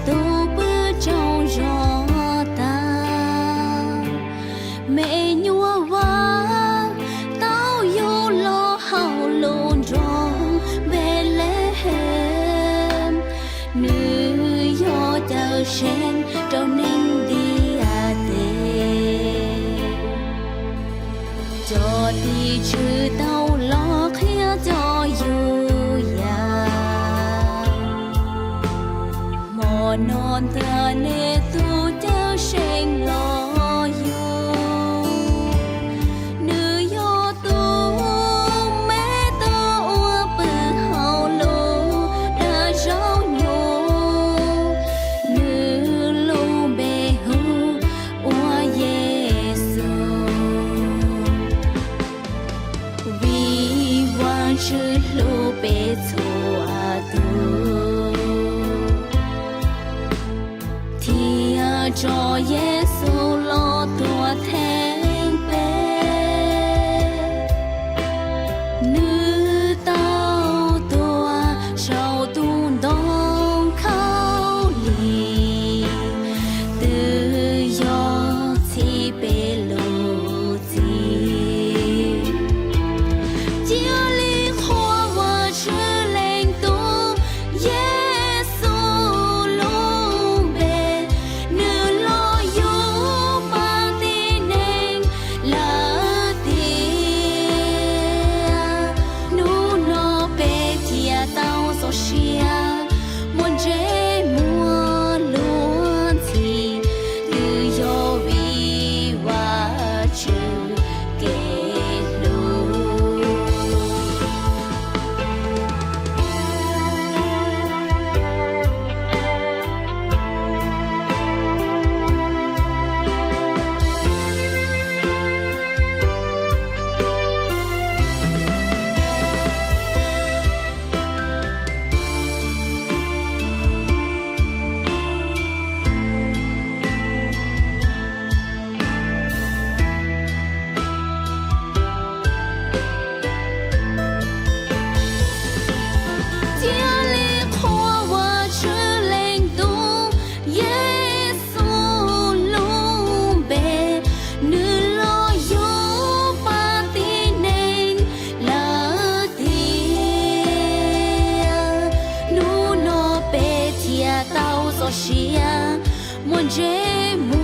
tus pw tsaug zog tag. Me nyuam Vaj tau yug los hauv lub nroog Npelehees, nws yog cawm seej rau neeg ntiaj teb. Cov tim tswv tau los qhia cov yug yam. Hmo no ntag nej tus cawm seej los yug, nws yog tus me tub uas pw hauv lub dag zaub nyuj, nws lub npe hu ua Yexus. Vim Vajtswv hlub peb txhua tus, thiaj tso Yexus los tuag theej peb. Nws tau tuag saum tus ntoo khaub lig, twb yog txhim peb lub txim. Cia li qhuas Vajtswv Leej Tub Yexus lub npe, nws los yug pab tib neeg lawm tiag. Hnub no peb thiaj tau txoj sia muaj ntse muaj luag ntxhi, twb yog vim Vajtswv kev hlub. Cia li qhuas Vajtswv Leej Tub Yexus lub npe, nws los yug pab tib neeg lawm tiag. Hnub no peb thiaj tau txoj sia muaj ntse muaj